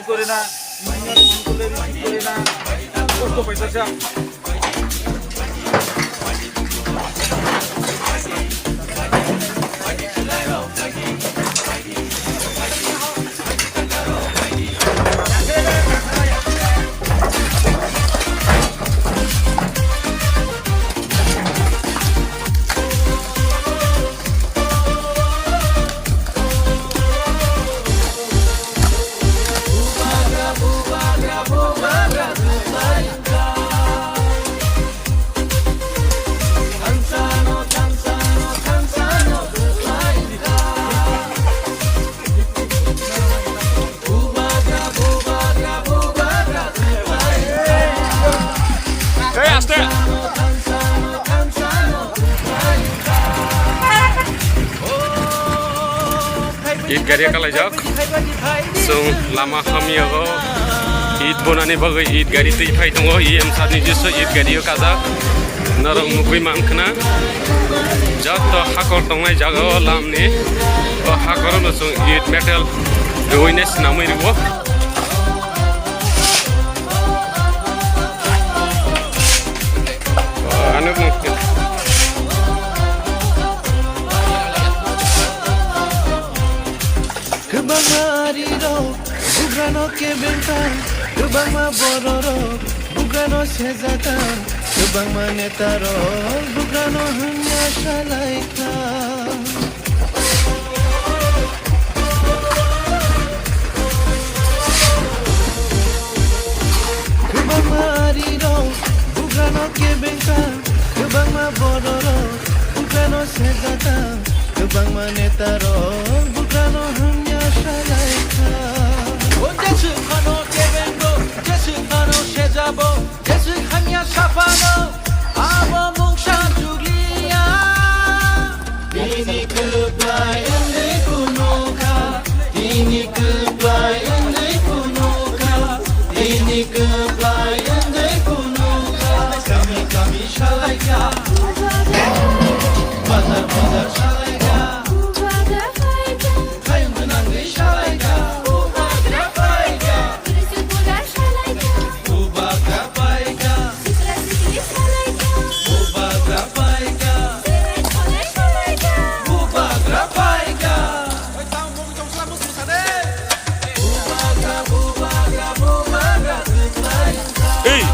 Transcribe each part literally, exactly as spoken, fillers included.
করে না, engineer phone করলে রিসিভ করে না, কষ্ট পাইতেছে। Ei, aste. Eid gari kalaijak. Chwng lama hamya o Eid bonani bagwi Eid gari twi phai tongo. E M sir ni jesu Eid gari o kajak. Norok nugwi mankha na. Joto hakor tongnai jaga o lamni. O hakor no chwng Eid metal rwui nai swnamwi rwo. Kwbangma arirok bugrano kebengkha, kwbangma bororok bugrano sejaka, kwbangma netarok bugrano hamya salaikha. Kwbangma arirok bugrano kebengkha, kwbangma bororok bugrano sejaka, kwbangma netarok bugrano hamya salaikha. O jeswk phano kebengo, jeswk phano sejabo, jeswk hamya saphano, abo mungsa jukliya. Bini kwplai wngwi phunukha, bini kwplai wngwi phunukha, bini kwplai wngwi phunukha. Kami kami salaikha, bazar bazar salaikha, hayung gwnangwi salaikha, bubagra phaikha. Bubagra phaikha. Bubagra phaikha. Bubagra phaikha. Bubagra, bubagra, bubagra phaikha. Ei!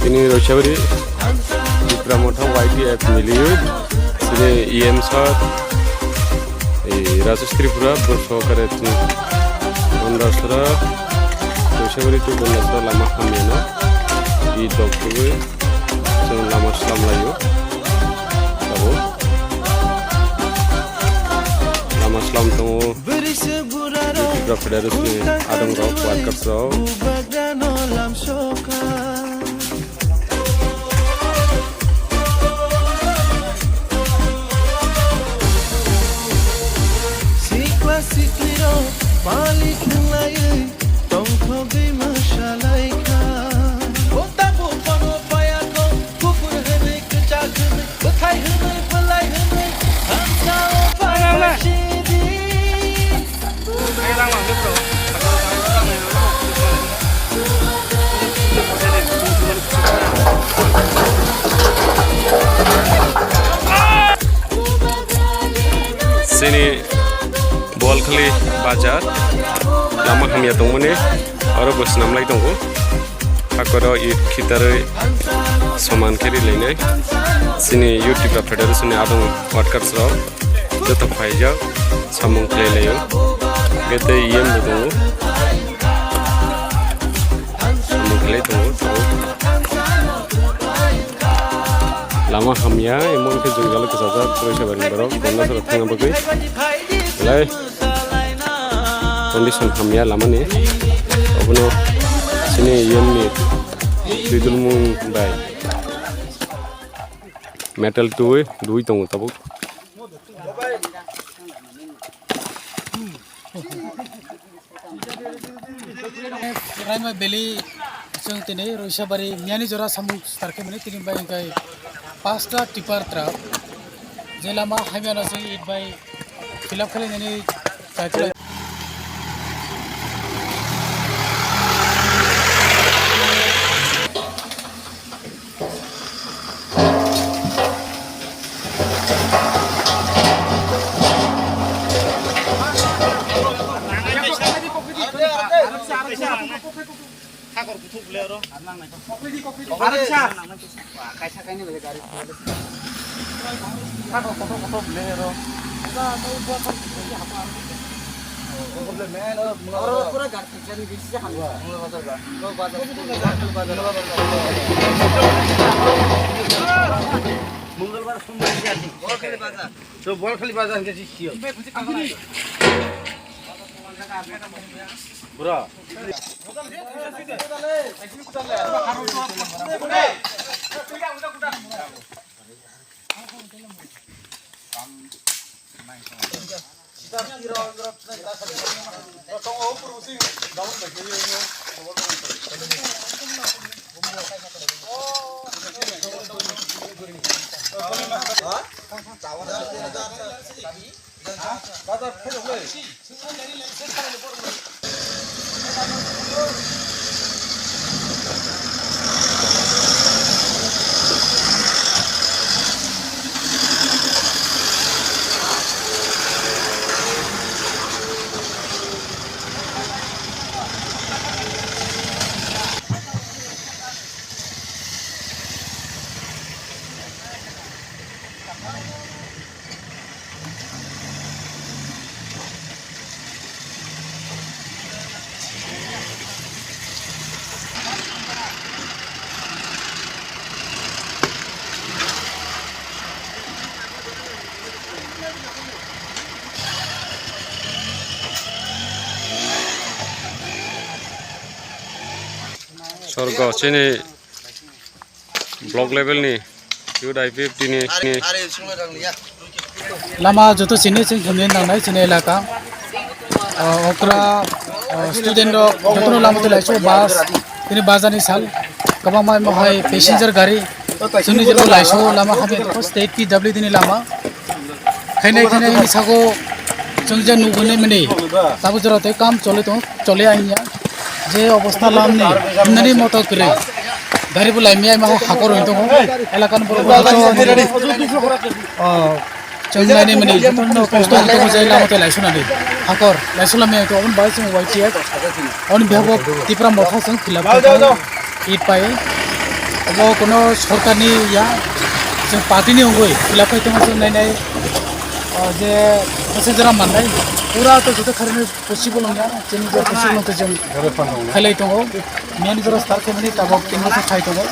Tini Roisabari Tipra Motha Y T F miliwi, sini E M sir, eh, Rajesh Tripura, bo sokare tini Bondarsora, Roisabari to Bondarsora lama hamyano, i dok tubui, chwng lama slam laio, abo lama slam tongo. Tipra Federation ni adong rok, workers rok. Sikla sikli rok pali khwlaiwi tongthogwi mwsalaikha. O tabuk bono payakho, kuphur hwnwi, kwchak hwnwi, bwthai hwnwi, bwlai hwnwi, hamsa o pai pai sidi. Chini Bolkhali bazar lama hamya tongmani oro bo swnamlai tongo. Hakoro Eid khitarwi soman khe rilainai. Chini Youth Tipra Federation ni adong workers rok joto phaijak samung khlai laio. Khe tei E M bo tongo. Samung khlai tongo, tongo. Lama hamya, emon khe jwngjalo kwchajak, Roisabari ni borok, Bondarsora thangna bagwi. Belai condition hamya lamani. Obono chini yemni twidulmung bai metal twi rwi tongo tabuk. Raima Valley, chwng tini Roisabari miyani jora samung start khe mani tini bai hwnkhe pasta tipper truck je lama hamya no chwng it bai fill up khlai nani chai khlai. Sakor kuthuk le ro. Arsa. Kaisa kaini bai gari. Sakor kuthuk kuthuk le ro. Oro pura gari. Mungla bazar. Mungla bazar. Mungla bazar. To Bolkhali bazar ke sisiyo. Bro. Sorgo chini block level ni youth I P F T ni. Lama joto chini chini thumni nangnai chini elaka. Ah, okra, ah, student rok jotono lama twi laiso bus, tini bazar ni sal, kwbangma mohai passenger gari, chini jero laiso lama hamya state P W D ni lama. Khainai khainai ini sago chwng je nugwi nai mani, tabuk jora tei kam choli tong, choli aiya. Je obostha lam ni, nani moto kwrwi. Gari bo lai miyai ma hakor hoi tongo. Elaka ni borok bo joto ni, oh, chwng nai nai mani, jotono kosto hoi tongo je lama tei laisuna di. Hakor, laisuna miyai to, oboni bai chwng Y T F. Oboni behalf of Tipra Motha chwng fill up khe tongo. It pai. Obo kono sorkar ni ya, chwng party ni wngwi fill up khe tongo chwng nai nai. Oh, je masa jora mannai. Pura to joto kharwi possible wngya, chini je possible wngkha chwng khailai tongo. Miyani jora start khaimani tabok tini bosor khai tongo.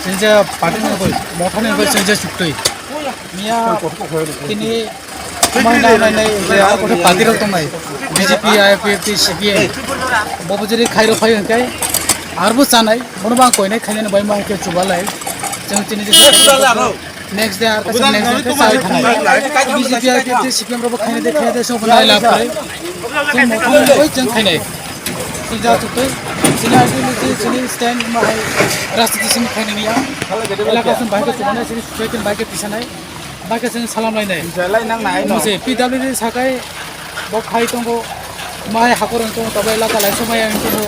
Chini je party ni bai, motha ni bai chini je chuktwi. Miya tini mai nai nai nai je ar kote party rok tongnai. B J P, I P F T, C P I. Bobo jeri khairo phai hwnkhe arbo chanai, bono bang koinai khainani bai ma hwnkhe chubalai. Chwng chini je Next day, ar kaisa next day, kaisa sai thanai. B J P, I P F T, C P M rok bo khainai de, khainai de, song khainai la khainai. Song mothang bai chwng khainai. Song ja chuk tei, sini ideology, sini stand, ma hai, rajniti sini khainai niya. Elaka song bai khe chumana, sini society bai khe tisanai. Bai khe sini salam lainai. Jalai nang nai no. Mose P W D sakai, bo khai tongo, mai hakor wng tongo, tabai elaka lai somai wng tongo.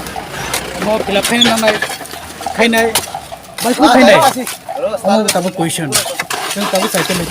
Mo fill up khainai nangnai, khainai. Bai, kung khainai. Omo tabuk question. Chwng tabuk cycle ni.